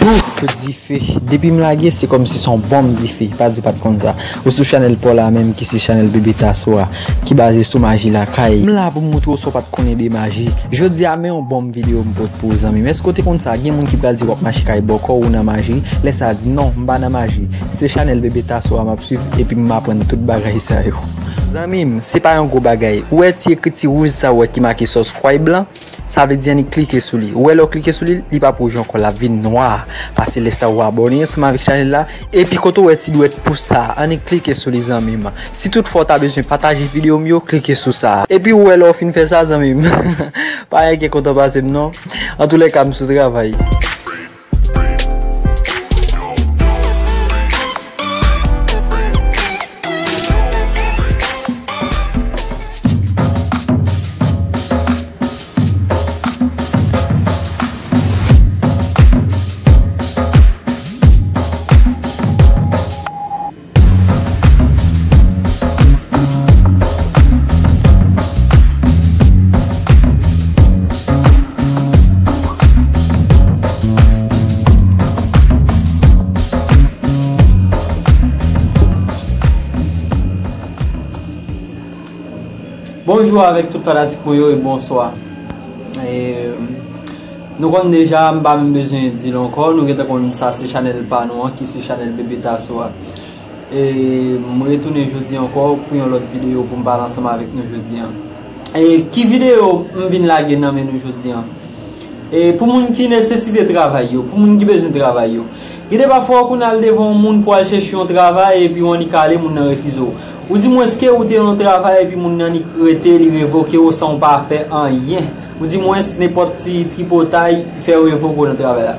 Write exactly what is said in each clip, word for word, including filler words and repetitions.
Ouf, dife. Depi m lage, se kòmsi se yon bonm dife. Pa di w pa t konn sa. Ou sou chanèl pa w la menm, ki se chanèl Bebe Tasso a, ki baze sou maji lakay. M la pou m moutre w sa w pa t konnen de maji. Jodi a, men yon bonm videyo m pote pou ou, zanmi m. Èske w te konn sa? Gen moun ki pral di w ap mache kay bòkò, ou nan maji. Lè sa a, di non, m pa nan maji. Se chanèl Bebe Tasso a m ap swiv, epi m aprann tout bagay sa yo. Zanmi m, se pa yon gwo bagay. Ou wè ti ekriti wouj sa w wè ki make subscribe lan? Sa vle di annik klike sou li. Ou wè lè w klike sou li, li p ap wouj ankò, l ap vin nwa. Pase lè sa ou abòne ansanm avèk chanèl la. Epi kote w wè ti dwèt pous sa, annik klike sou li, zanmi m. Si toutfwa w ta bezwen pataje videyo m yo, klike sou sa. Epi ou wè lè w fin fè sa, zanmi m. Pa gen kontan pase m non. Antoulèka, m sou travay. Bonjou avèk tout fanatik mwen yo e bonswa. E, nou konn deja, m pa menm bezwen di l ankò, nou gentan konn sa se chanèl pa nou an, ki se chanèl Bebe Tasso a. E, m retounen jodi ankò pou yon lòt videyo pou m pale ansanm avèk nou jodi an. E, ki videyo m vin lage nan men nou jodi an? E pou moun ki nesesite travay yo, pou moun ki bezwen travay yo. Gen de pafwa ou konn al devan yon moun pou al chèche yon travay epi w annik ale, moun nan refize w. Ou di mwens ke ou te nan yon travay epi moun nan annik rete, li revoke w san w pa fè anyen. Ou di mwens nenpòt ti tripotay fè yo revoke w nan travay la.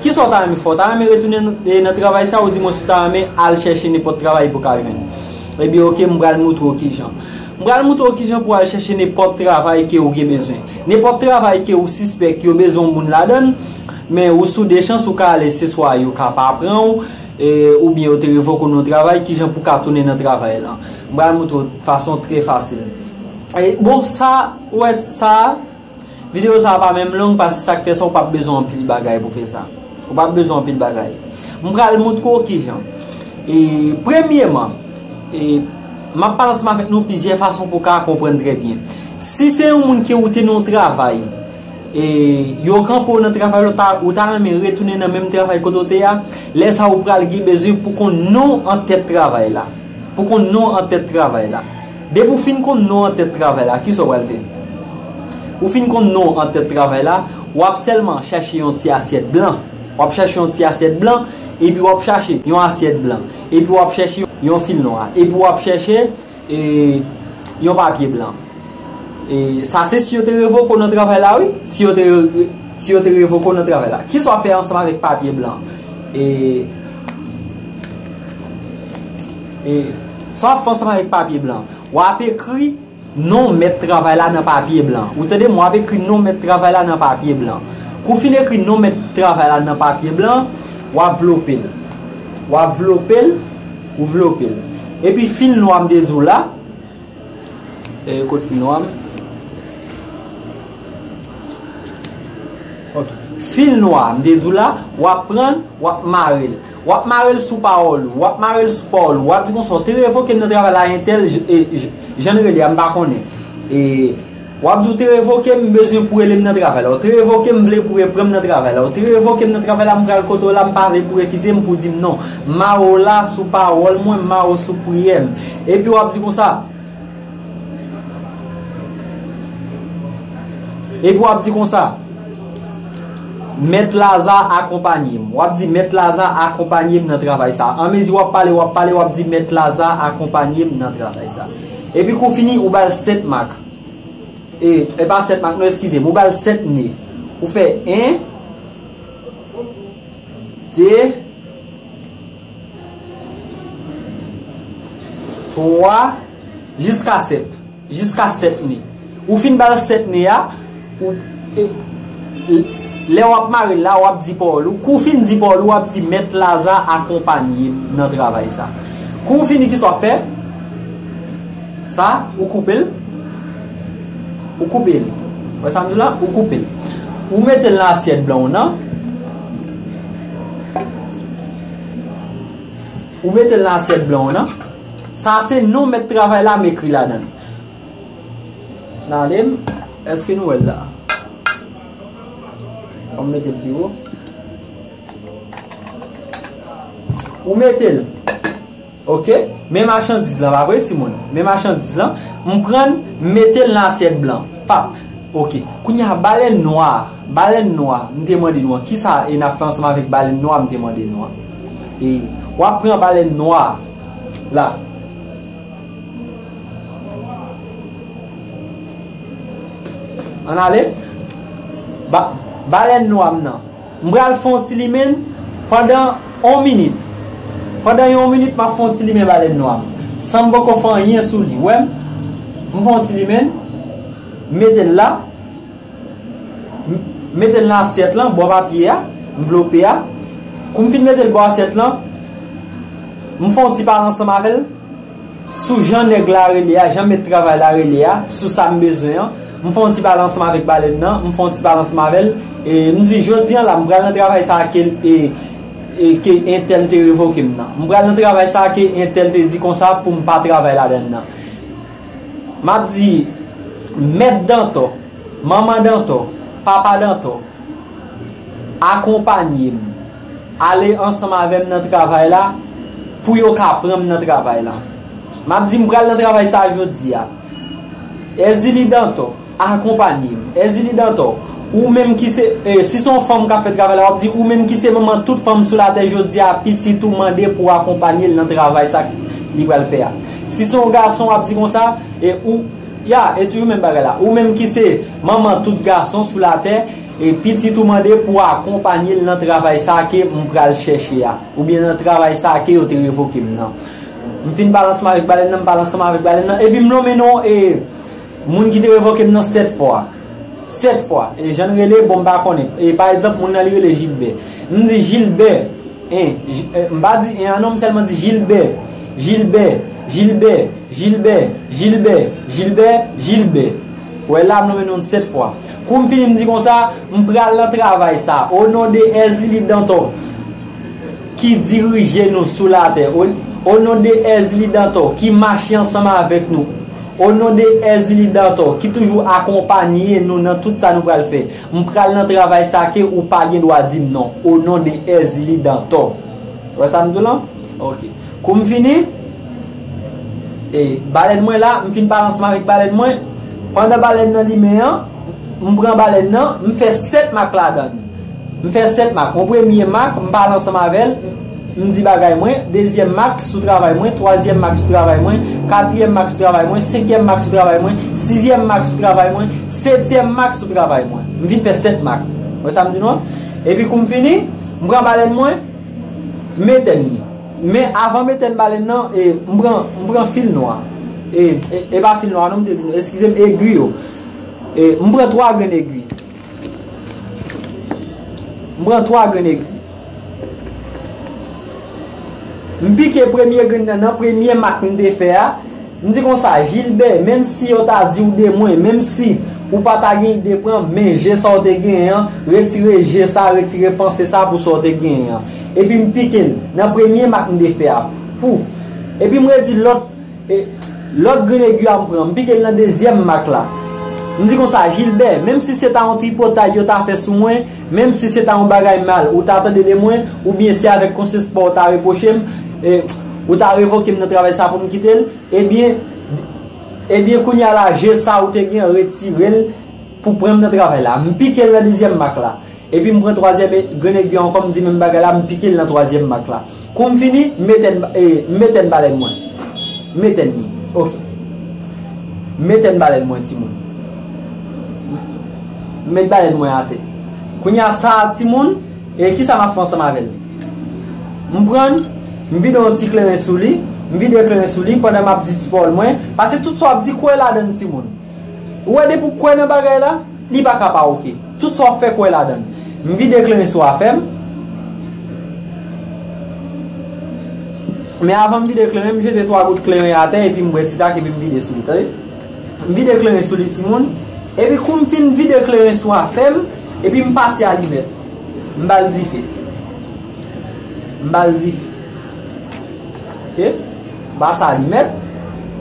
Kisa w ta renmen fè? W ta renmen retounen nan, e, nan travay sa, ou di mwens ou ta renmen al chèche nenpòt travay pou w ka jwenn? Ebyen, oke, m pral moutre w kijan. M pral moutre w kijan pou w al chèche nenpòt travay ke ou gen bezwen. Nenpòt travay ke ou sispèk yo bezwen yon moun ladan l, men ou sou de chans ou ka ale se swa yo ka pa pran w, e, oubyen yo te revoke w nan yon travay, kijan pou w ka tounen nan travay lan. M pral moutre w fason trè fasil. E, bon, sa, ou wè, sa, videyo sa a pa menm long, paske sa k fè sa, ou p ap bezwen anpil bagay pou fè sa. Ou p ap bezwen anpil bagay. M pral moutre w kijan. E, premyeman, e, m ap pale ansanm avèk nou plizyè fason pou w ka konprann trè byen. Si se yon moun ke ou te nan yon travay, e, yo kanpe w nan travay la, ou ta, ou ta renmen retounen nan menm travay kote w te a, lè sa a ou pral gen bezwen pou konn non an tèt travay la. Pou konn non an tèt travay la. Depi w fin konn non an tèt travay la, kisa w pral fè? Ou fin konn non an tèt travay la, w ap sèlman chèche yon ti asyèt blan. W ap chèche yon ti asyèt blan, epi w ap chèche yon asyèt blan. Epi w ap chèche yon fil nwa. Epi w ap chèche, e, yon papye blan. E, sa se si yo te revoke w nan travay la, wi. Si yo te re-, si yo te revoke w nan travay la. Kisa w ap fè ansanm avèk papye blan? E, e, sa w ap fè ansanm avèk papye blan? W ap ekri non mèt travay la nan papye blan. Ou tande m, w ap ekri non mèt travay la nan papye blan. Kou w fin ekri non mèt travay la nan papye blan, w ap vlope l. W ap vlope l, ou vlope l. Epi fil nwa m te di w la, e, kot fil nwa m? Ok. Fil nwa, m te di w la, w ap pran l, w ap mare l. W ap mare l sou pawòl ou, w ap mare l sou pawòl ou, w ap di konsa, w te revoke m nan travay la entèl, j-, e, j-, jan n rele a, m pa konnen. E, w ap di w te revoke m, m bezwen pou w rele m nan travay la. W te revoke m, m vle pou w reprann m nan travay la. W te revoke m nan travay la, m pral kote w la, m pa vle pou w refize m, pou w di m non. M mare w la sou pawòl mwen, m mare w sou priyè m. Epi w ap di konsa, Epi w ap di konsa, Mèt Laza akonpanye m. W ap di, Mèt Laza akonpanye m nan travay sa a. Anmezi w ap pale, w ap pale, w ap di, Mèt Laza akonpanye m nan travay sa a. Epi kou w fini, ou ba l sèt mak. E, e pa sèt mak, non, eskize m. Ou ba l sèt ne. Ou fè en, de, twa, jiska sèt. Jiska sèt ne. Ou fin ba l sèt ne a, ou, e, lè w ap mare l la, w ap di pawòl ou. Kou w fin di pawòl ou, w ap di, Mèt Laza akonpanye m nan travay sa. Kou w fini, kisa w ap fè? Sa, ou koupe l. Ou koupe l. Wè sa m di w la? Ou koupe l. Ou mete l nan asyèt blan w nan. Ou mete l nan asyèt blan w nan. Sa se non mèt travay la m ekri ladan l. N ale, èske nou wè l la? An m mete l pi wo. Ou mete l. Oke? Men machandiz lan, pa vre, timoun? Men machandiz lan, m pran l, m mete l nan asyèt blan. Pap. Oke. Kounye a, balèn nwa. Balèn nwa, m te mande nou an. Kisa e n ap fè ansanm avèk balèn nwa, m te mande nou an? E w ap pran balèn nwa la. Ann ale. Ba, balèn nwa m nan. M pral fè yon ti limen pandan yon minit. Pandan yon minit, m ap fè yon ti limen balèn nwa m. San m poko fè anyen sou li. Wè m? M fè yon ti limen. M mete l la. M mete l nan asyèt lan, bò papye a, m vlope a. Kou m fin mete l bò asyèt lan, m fè yon ti pale ansanm avè l sou jan nèg la rele a, jan mèt travay la rele a, sou sa m bezwen an. M fè yon ti pale ansanm avèk balèn nan, m fè yon ti pale ansanm avè l. E m di, jodi an la, m pral nan travay sa a ke, e, e, ke entèl te revoke m nan. M pral nan travay sa a ke entèl te di konsa pou m pa travay ladan l nan. M ap di, mèt Dantò, manman Dantò, papa Dantò, akonpanye m, ale ansanm avè m nan travay la, pou yo ka pran m nan travay la. M ap di, m pral nan travay sa a jodi a. Èzili Dantò, akonpanye m. Èzili Dantò, ou menm ki se, e, si se yon fanm k ap fè travay la, w ap di, ou menm ki se manman tout fanm sou latè jodi a, pitit ou mande pou w akonpanye l nan travay sa li pral fè a. Si se yon gason, w ap di konsa, e, ou, ya, e toujou menm bagay la. Ou menm ki se manman tout gason sou latè, e pitit ou mande pou w akonpanye l nan travay sa ke m pral chèche a, oubyen nan travay sa ke yo te revoke m nan. M fin pale ansanm avèk balèn nan, m pale ansanm avèk balèn nan, epi m lonmen non, e, moun ki te revoke m nan sèt fwa. Sèt fwa. E jan l rele, bon, m pa konnen. E pa egzanp, moun nan li rele Jilbè. M di Jilbè. En, J-, e, m pa di en an non, m sèlman di Jilbè. Jilbè, Jilbè, Jilbè, Jilbè, Jilbè, Jilbè. Wè la, m lonmen non l sèt fwa. Kou m fini, m di konsa, m pral nan travay sa. O non de Èzili Dantò ki dirije nou sou latè. O, o non de Èzili Dantò ki mache ansanm avèk nou. O non de Èzili Dantò ki toujou akonpanye nou nan tout sa nou pral fè. M pral nan travay sa ke ou pa gen dwa di m non. O non de Èzili Dantò. Wè sa m di w lan? Oke. Kou m fini, e, balèn mwen la, m fin pale ansanm avèk balèn mwen. Pandan balèn nan limen an, m pran balèn nan, m fè sèt mak ladan l. M fè sèt mak. Yon premye mak, m pale ansanm avè l, m di bagay mwen. Dezyèm mak sou travay mwen. Twazyèm mak sou travay mwen. Katriyèm mak sou travay mwen. Senkyèm mak sou travay mwen. Sizyèm mak sou travay mwen. Setyèm mak sou travay mwen. M vin fè sèt mak. Wè sa m di nou an? Epi kou m fini, m pran balèn mwen, m etèn li. Men avan m etèn balèn nan, e, m pran, m pran fil nwa. E, e, e pa fil nwa, non, m te di nou, eskize m, egwi yo. E, m pran twa grenn egwi. M pran twa grenn egwi. M pike premye grenn nan, nan premye mak m te fè a. M di konsa, Jilbè, menm si yo ta di w de mwen, menm si ou pa ta gen ide pran, men je sa w te genyen an, retire je sa, retire panse sa pou sa w te genyen an. Epi m pike l nan premye mak m te fè a. Pou. Epi m redi lòt, e, lòt grenn egwi a m pran, m pike l nan dezyèm mak la. M di konsa, Jilbè, menm si se ta yon tripotay yo ta fè sou mwen, menm si se ta yon bagay mal ou ta tande de mwen, oubyen se avèk konsyans pa w ta repwoche m, e, ou ta revoke m nan travay sa pou m kite l, Ebyen, ebyen, kounye a la, je sa ou te gen, retire l pou pran m nan travay la. M pike l nan dezyèm mak la. Epi m pran twazyèm e-, grenn egwi ankò, m di menm bagay la, m pike l nan twazyèm mak la. Kou m fini, m etèn, e, m etèn balèn mwen. M etèn li. Oke. M etèn balèn mwen, timoun. M met balèn mwen atè. Kounye a sa a, timoun, e kisa m ap fè ansanm avè l? M pran l, m vide yon ti kleren sou li, m vide kleren sou li pandan m ap di ti pawòl mwen, paske tout sa w ap di, kwè ladan l, timoun. Ou wè, depi w kwè nan bagay la, li pa ka pa oke. Tout sa w ap fè, kwè ladan l. M vide kleren sou afè m. Men avan m vide kleren, m jete twa gout kleren atè, epi m bwè ti tak, epi m vide sou li, tande. M vide kleren sou li, timoun. Epi kou m fin vide kleren sou afè m, epi m pase alimèt. M ba l dife. M ba l dife. Ok? M pase alimèt,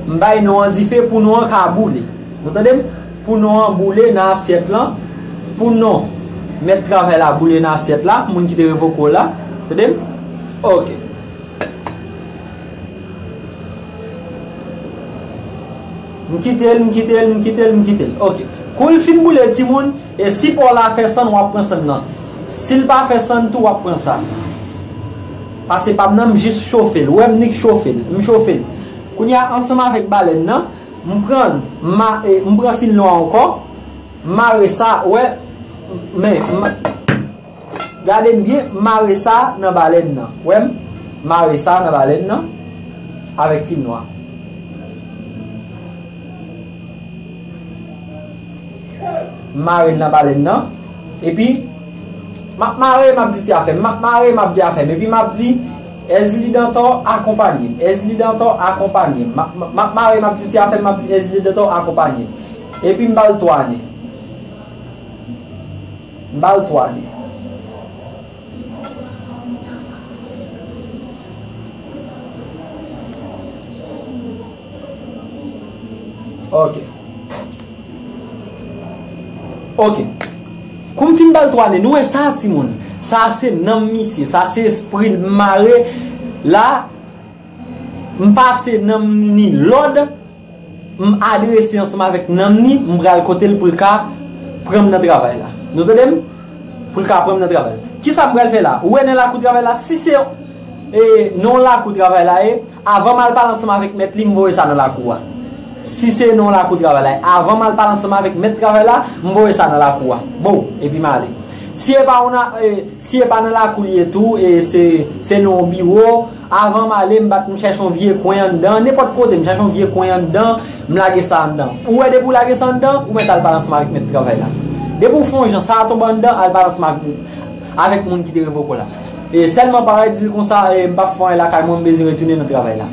m bay non an dife pou non an ka boule. Nou tande m? Pou non an boule nan asyèt lan, pou non mèt travay la boule nan asyèt la, moun ki te revoke w la. Tande m? Ok. M kite l, m kite l, m kite l, m kite l. Ok. Kou l fin boule, timoun, e si pa w la fè sann, w ap pran sann nan. Si l pa fè sann tou, w ap pran sa. Pase pa m nan, m jis chofe l. Ou wè m nik chofe l. M chofe l. Kounye a, ansanm avèk balèn nan, m pran, m ma-, e, m pran fil nwa ankò. M mare sa, ou wè, men, m, gade m byen, m mare sa nan balèn nan. Ou wè m? M mare sa nan balèn nan avèk fil nwa. M mare l nan balèn nan. Epi, m ap mare, m ap di ti afè m. M ap mare, m ap di afè m. Epi m ap di, Èzili Dantò akonpanye m. Èzili Dantò akonpanye m. M ap, m ap mare, m ap di ti afè m, m ap di Èzili Dantò akonpanye m. Epi m ba l twa ane. M ba l twa ane. Ok. Ok. Kou m fin ba l twa ane, nou wè sa, timoun? Sa se nanm misye, sa se espri l mare la. M pase nanm ni lòd, m adrese ansanm avèk nanm ni, m pral kote l pou l ka pran m nan travay la. Nou tande m? Pou l ka pran m nan travay la. Kisa m pral fè la? Ou wè nan lakou travay la, si se, e, nan lakou travay la ye, avan m al pale ansanm avèk mèt li, m voye sa nan lakou a. Si se nan lakou travay la ye, avan m al pale ansanm avèk mèt travay la, m voye sa nan lakou a. Bon, epi m ale. Si e pa yon a-, e, si e pa nan lakou li ye tou, e se, se nan yon biwo, avan m ale, m bat, m chèche yon vye kwen anndan, nenpòt kote, m chèche yon vye kwen anndan, m lage sa anndan. Ou wè, depi w lage sa anndan, ou mèt al pale ansanm avèk mèt travay la. Depi w fè yon jan, sa a tonbe anndan, al pale ansanm avèk, avèk moun ki te revoke w la. E sèlman parèy, di l konsa, e, m p ap fè anyen lakay mwen, m bezwen retounen nan travay la.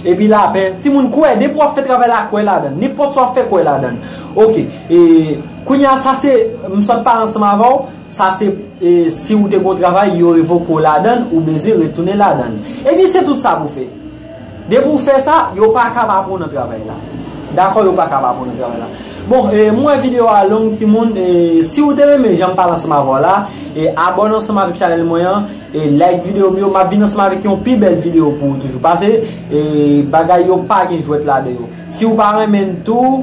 Epi lapè, timoun, kwè, depi w ap fè travay la, kwè ladan l. Nenpòt sa w ap fè, kwè ladan l. Ok, e, kounye a, sa se, m sot pale ansanm avè w, sa se, e, si w te gon travay, yo revoke w ladan l, ou bezwen retounen ladan l. Epi se tout sa pou fè. Depi w fè sa, yo pa ka pa pran w nan travay la. Dakò, yo pa ka pa pran w nan travay la. Bon, e, m wè videyo a long, timoun, e, si w te renmen jan m pale ansanm avè w la, e, abòne ansanm avèk chanèl mwen an, e, like videyo m yo, m ap vin ansanm avèk yon pi bèl videyo pou ou toujou. Pase, e, bagay yo pa gen jwèt ladan yo. Si w pa renmen l tou,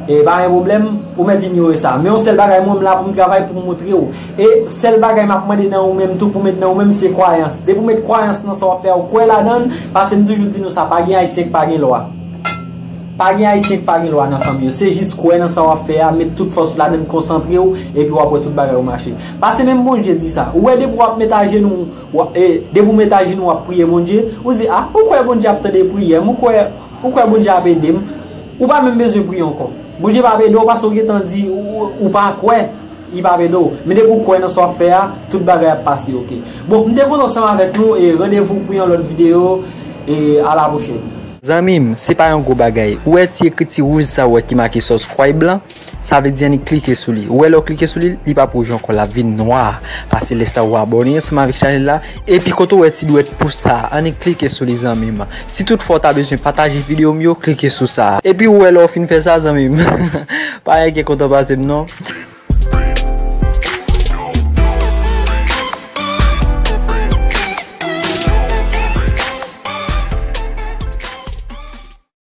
e, pa gen pwoblèm, ou mèt inyore sa. Men yon sèl bagay, mwen, m la pou m travay, pou m montre w. E sèl bagay m ap mande nan ou menm tou, pou w met nan ou menm, se kwayans. Depi w met kwayans nan sa w ap fè a, ou kwè ladan l, pase m toujou di nou sa, pa gen Ayisyen k pa gen lwa. Pa gen Ayisyen k pa gen lwa nan fanmi yo. Se jis kwè nan sa w ap fè a, met tout fòs ou ladan l, konsantre w, epi w ap wè tout bagay yo mache. Pase menm Bondye di sa. Ou wè depi w ap met ajenou, w ap, e, depi w met ajenou w ap priye Bondye, ou di, a, ou kwè Bondye ap tande priyè m, ou kwè, ou kwè Bondye ap ede m. Ou pa menm bezwen priye ankò. Bondye p ap ede w paske w gentan di ou, ou, ou pa kwè. Li p ap ede w. Men depi w kwè nan sa w ap fè a, tout bagay ap pase, ok. Bon, m te kontan ansanm avèk nou e randevou pou yon lòt videyo e a la pwochèn. Zanmi m, se pa yon gwo bagay. Ou wè ti ekriti wouj sa ou wè ki make subscribe lan? Sa vle di annik klike sou li. Ou wè lè w klike sou li, li p ap wouj ankò, l ap vin nwa. Pase lè sa ou abòne ansanm avèk chanèl la. Epi kote w wè ti dwèt pous sa, annik klike sou li zanmi m. Si toutfwa w ta bezwen pataje videyo m yo, klike sou sa. Epi ou wè lè w fin fè sa zanmi m. Pa gen kontan pase m non.